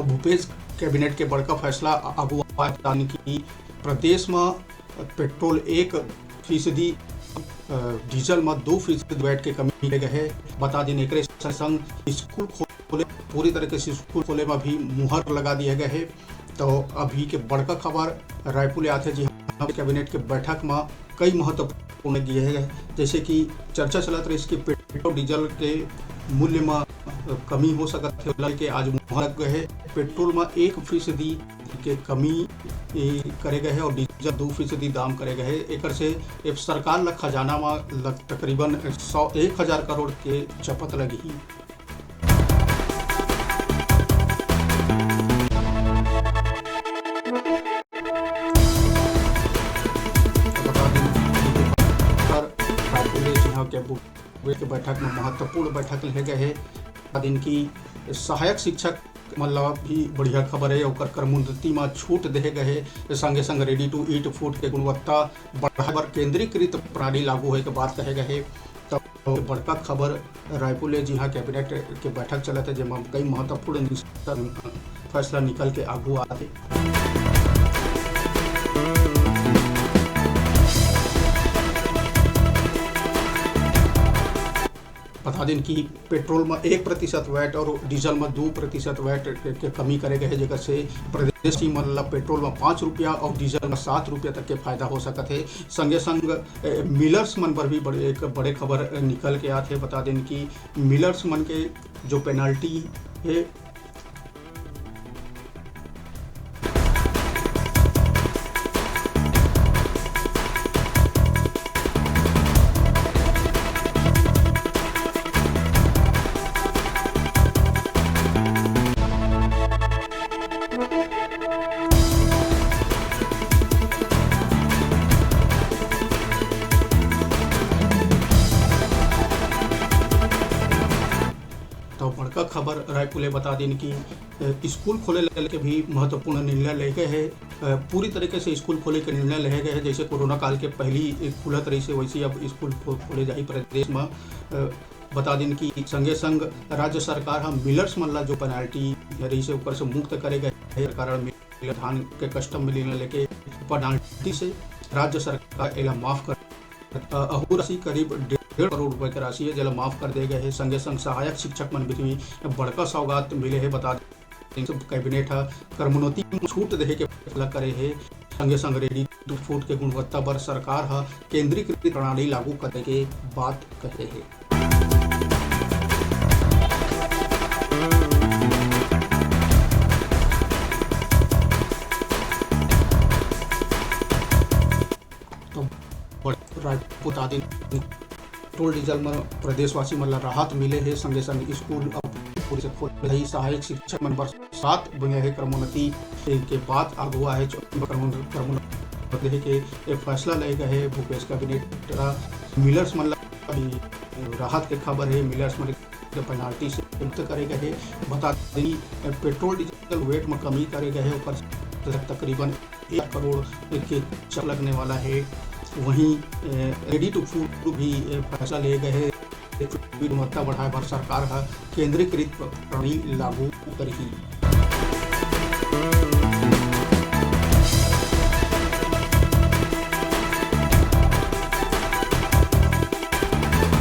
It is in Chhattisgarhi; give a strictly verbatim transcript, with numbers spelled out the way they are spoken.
भूपेश कैबिनेट के बड़का फैसला आगू आए, यानी कि प्रदेश म पेट्रोल एक फीसदी, अ, डीजल म दो फीसदी वैट के कमी करे गए हे। बता दिन एकरे संग संग स्कूल खोले, पूरी तरीके से स्कूल खोले म भी मुहर लगा दिए गए हे। तो अभी के बड़का खबर रायपुर ले आथे जी, हाँ, कैबिनेट के बैठक म कई महत्वपूर्ण गिए हे, जैसे कि चर्चा चलत रहिस कि पेट्रोल डीजल के मूल्य म कमी हो सकत हे, ओला लेके आज मुहर लग गए हे। पेट्रोल म एक फीसदी के कमी, ए, करे गए हे और डीजल दो फीसदी दाम करे गए हे। एकर से ए सरकार ल खजाना म लग, तकरीबन सौ, एक हजार करोड़ के चपत लगही। बता दिन कि रायपुर ले जी हाँ, कैबिनेट के बैठक में महत्वपूर्ण बैठक ले गए हे। बता दिन कि सहायक शिक्षक मन ला भी बढ़िया खबर हे, ओकर क्रमोन्नति म छूट देहे गए हे। संगे संग ready to eat food के गुणवत्ता बढ़ाए बर केंद्रीकृत प्रणाली लागू होए के बात कहे गए हे। तो बड़का खबर रायपुर ले जी हाँ, कैबिनेट के बैठक चलत हे, जेमा कई महत्वपूर्ण निस-, फैसला निकल के आगू आत हे। बता दिन कि पेट्रोल म एक प्रतिशत वैट और डीजल म दो प्रतिशत वैट के, के कमी करे गए हे, जेकर से प्रदेश की मन ला पेट्रोल म पाँच रुपया और डीजल म सात रुपया तक के फायदा हो सकत हे। संगे संग, ए, मिलर्स मन बर भी बड़े, एक बड़े खबर निकल के आत हे। बता दिन कि मिलर्स मन के जो पेनल्टी हे, तो बड़का खबर रायपुर ले बता दिन कि, अ, स्कूल खोले लेके भी महत्वपूर्ण निर्णय ले गए हे। अ, पूरी तरीके से स्कूल खोले के निर्णय लेहे गए हे। जैसे कोरोना काल के पहली खुलत रहिस हे, वैसे ही अब स्कूल खो-, खोले जाही प्रदेश म। अ, बता दिन कि संगे संग राज्य सरकार ह मिलर्स मन ला जो पेनल्टी रहिस हे, ओकर से मुक्त करे गए हे। कारण मिलर धान के कस्टम मिलिंग ला लेके पेनल्टी से राज्य सरकार एला माफ कर, अ, अहू राशि करीब डेढ़ करोड़ रुपए के राशि हे, जेला माफ कर दे गए हे। संगे संग सहायक शिक्षक मन भी बड़का सौगात मिले हे। बता दें, कैबिनेट ह क्रमोन्नति में छूट देहे के फैसला करे हे। संगे संग ready to food के गुणवत्ता बर सरकार ह केंद्रीकृत प्रणाली लागू करे के बात कहे हे। तो बड़े रायपुर बता दिन, पेट्रोल डीजल म प्रदेशवासी मन ला राहत मिले हे। संगे संग स्कूल अब पूरी से खोल रही, सहायक शिक्षक मन बर सात बुनियादी क्रमोन्नति के बात आगू आहे। क्रमोन्नति के फैसला ले गए हे भूपेश कैबिनेट द्वारा। मिलर्स मन ला भी राहत के खबर हे, मिलर्स मन के पेनल्टी से मुक्त करे गए हे। बता दी, पेट्रोल डीजल वैट में कमी करे गए हे, ओकर तकरीबन एक करोड़ के चक लगने वाला हे। वहीं, ए, ready to food भी, ए, फैसला ले गए हे, गुणवत्ता बढ़ाए बर सरकार ह केंद्रीकृत प्रणाली लागू करही।